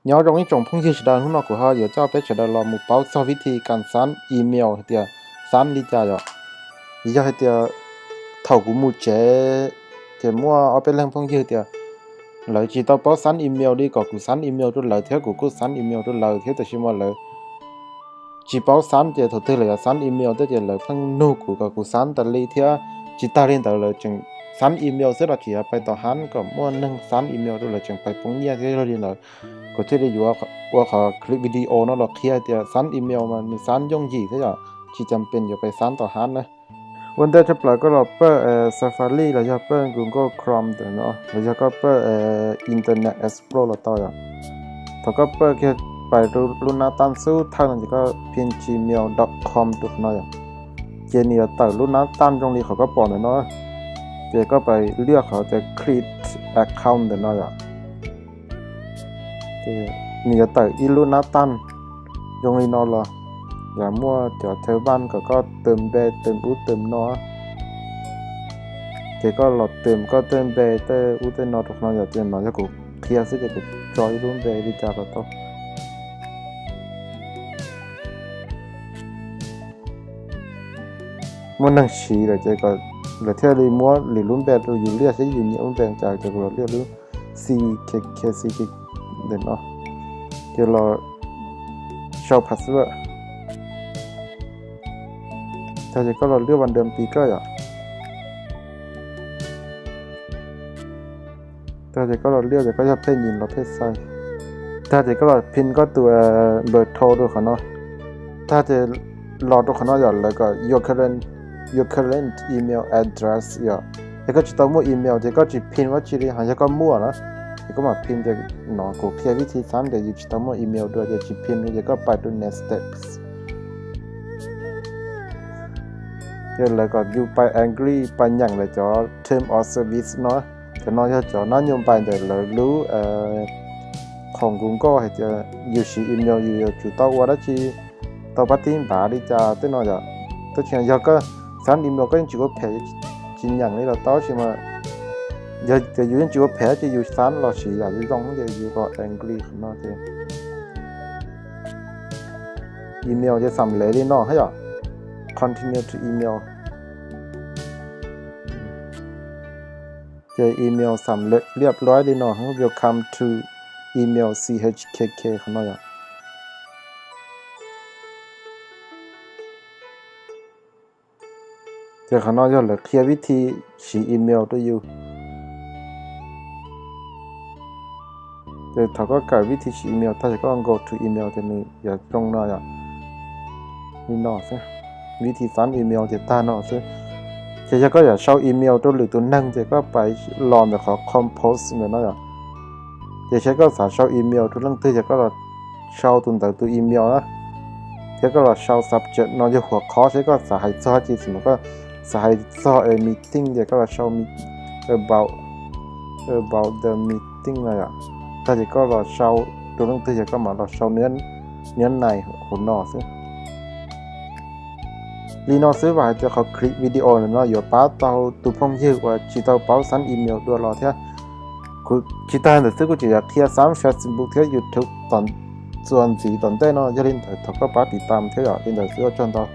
Nyob zoo ib tsoom phooj ywg sawv daws, hnub no kuv ho yuav coj peb sawv daws los mus paub txog vib thi kas xab email hais tias xab li cas yom. Yog hais tias thaum kuv mus tsev ces muaj ob peb leeg phooj ywg tias lawv tsis tau paub xab email li, kom kuv xab email rau lawv thiab kuv kuj xab email rau lawv thiab, tab sis mas lawv tsis paub xab ces thaum twg lawv yuav xab email thiab ces lawv pheej nug kuv kom kuv xab tas li thiab. Tsis tag li ntawd lawv tseem xab email xwb los tsis yog pais tom hab kom muaj neeg xab email rau, lawv tseem pais poob nyiaj thiab. Yog li ntawd kuv thiaj li yuav ua qhov clip video no los qhia tias xab email mas nws xab yooj yim thiab yom, tsis cam pes yuav pais xab tom hab na. Ua ntej tshaj plaws koj los pawj Safari los yog pawj Google Chrome ntawm no los yog koj pawj Internet Explorer los tau yom. Thaum koj pawj kiag pais rau lub nab taj xub thawj no ces koj phim gmail dot com rau qhov no yom. Ces nws yuav tawm lub nab taj zoo li qhov koj pom ntawm no, ces koj pais liaj qhov tias create account ntawm no yom. Nws yuav tawm ib lub nab taj zoo li no los, yog muaj cov chaw vaj kom koj tws npe tws ub tws no, ces koj los tws koj tej npe tej ub tej no rau qhov no yom. Ces no yog kuv qhia xwb ces kuv tso ib lub npe li cas los tau. Muaj neeg siv lawm ces kom lawv thiaj li muab lwm lub npe rau yus liaj, seb yus nyiam lub npe cas ces kuv los liaj lub C K K C K ntawm no, ces los sau password. Tag ces koj los liaj vas dam pis koj yom. Tag ces koj los liaj ces koj yog phej nyim los phej xais. Tag ces koj los phim koj tus npawb thau rau qhov no. Tag ces los rau qhov no yom, lawv kom your current, your current email address yom. Yog koj tsis tau muaj email ces koj tsis phim dab tsi li, ho yog koj muaj na ces koj mam phim. Ces no kuv qhia vib thi xab tias yus tsis tau muaj email dua ces tsis phim li, ces koj pais rau next steps. Ces lawv kom yus pais agree, pais nyeem lawv cov term of service no. Cov no yog cov nab nyuj npais ntawm lawv lub khoom Google hais tias yus siv email yus yuav tsum tau ua dab tsi, tau pab tib npav li cas tej no yom. Tab sis yog koj xab email koj yeej tsis ua phem, tsis nyeem li los tau, tab sis mas yog tias yus yeej tsis ua phem ces yus xab los siv yam zoo zoo ces yus kom agree qhov no ces email ces xam lev li no thiab yom, continue to email. Ces email xam lev liab luab li no, welcome to email C H K K qhov no yom. Ces qhov no yog lawv qhia vib thi siv email rau yus. Ces thaum koj kawm vib thi siv email tag ces koj go to email ces nws yuav zoo no yom. Li no xwb, vib thi xab email ces tag no xwb. Ces yog koj yuav sau email rau lwm tus neeg ces koj pais los ntawm qhov compose ntawm no yom. Ces saib koj xav sau email rau leej twg ces koj los sau tus ntawd tus email na. Thiab koj los sau subject no yog huam qhov, saib koj xav hais txog dab tsi, xws li koj xav hais txog meeting ces koj los sau about, about the meeting no yom. Tag ces koj los sau rau leej twg ces koj mam los sau niab nais hauv no xwb. Li no xwb vam hais tias qhov clip video ntawm no yuav pab tau tus phooj ywg uas tsis tau paub xab email dua los thiab. Kuv tsis tag ntawd xwb, kuv tseem yuav qhia xab Facebook thiab YouTube txuas ntxiv tom ntej no, yog li ntawd thov koj pab tiv tam thiab yom. Li ntawd xwb, ua tsaug ntau.